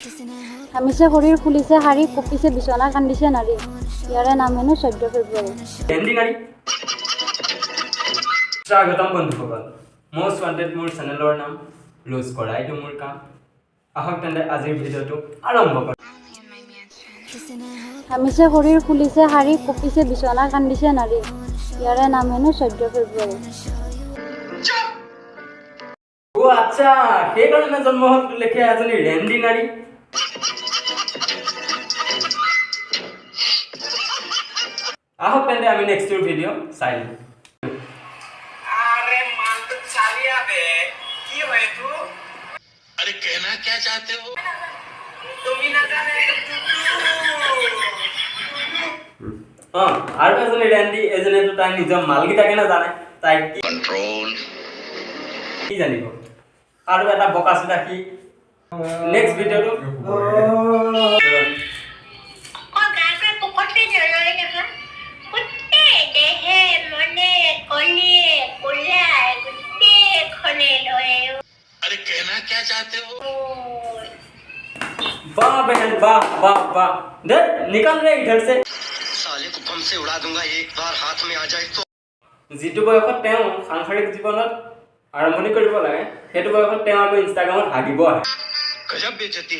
ঘামিছে শৰীৰ, খুলিছে শাৰী, কঁপিছে বিচনা, কান্দিছে নাৰী। ইয়াৰে নাম হেনো 14 ফেব্ৰুৱাৰী। ৰেণ্ডী নাৰী। স্বাগতম বন্ধুসকল, মষ্ট ৱান্টেড মোৰ চেনেলৰ নাম, ৰোজ কৰাই মোৰ কাম। আহক তেন্তে, আজিৰ ভিডিঅ'টো আৰম্ভ কৰোঁ। ঘামিছে শৰীৰ, খুলিছে শাৰী, কঁপিছে বিচনা, কান্দিছে নাৰী। ইয়াৰে নাম হেনো 14 ফেব্ৰুৱাৰী। অ' আচ্ছা, সেইকাৰণে জন্ম হ'ল লেখীয়া এজনী ৰেণ্ডী নাৰী। আহক তেন্তে, আমি নেক্সটটোৰ ভিডিঅ' চাই লওঁ। আৰে, মালটো চালিয়া বে, কি হয় এইটো? अरे, कहना क्या चाहते हो? তুমি নাজানে। অঁ, আৰু এজনী ৰেণ্ডী। এজনীয়েতো তাই নিজৰ মালকেইটাকে নাজানে, তাই কি कंट्रोल কি জানিব? আৰু এটা বকা চোদা সি। নেক্সট ভিডিঅ'টো। অ, গাৰ পৰা পকতে নলয় নহয়। গোটেই দেহে মনে কলিয়ে কোলাই গোটেইখনে লয়। अरे, कहना क्या चाहते हो? वाह बहन, वाह वाह वाह! दे निकल रे इधर से। साले को बम से उड़ा दूंगा, एक बार हाथ में आ जाए तो। যিটো বয়সত তেওঁ সাংসাৰিক জীৱনত আৰম্ভণি কৰিব লাগে, সেইটো বয়সত তেওঁ আকৌ ইনষ্টাগ্ৰামত হাগিব আহে। गजब बेइज्जती।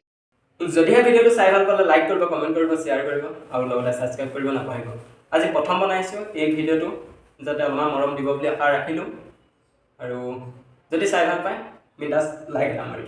যদিহে ভিডিঅ'টো চাই ভাল পালে, লাইক কৰিব, কমেণ্ট কৰিব, শ্বেয়াৰ কৰিব আৰু লগতে ছাবস্ক্ৰাইব কৰিব নাপাহৰিব। আজি প্ৰথম বনাইছোঁ এই ভিডিঅ'টো, যাতে অলপমান মৰম দিব বুলি আশা ৰাখিলোঁ। আৰু যদি চাই ভাল পায়, বিন্দাছ লাইক এটা মাৰি দিব।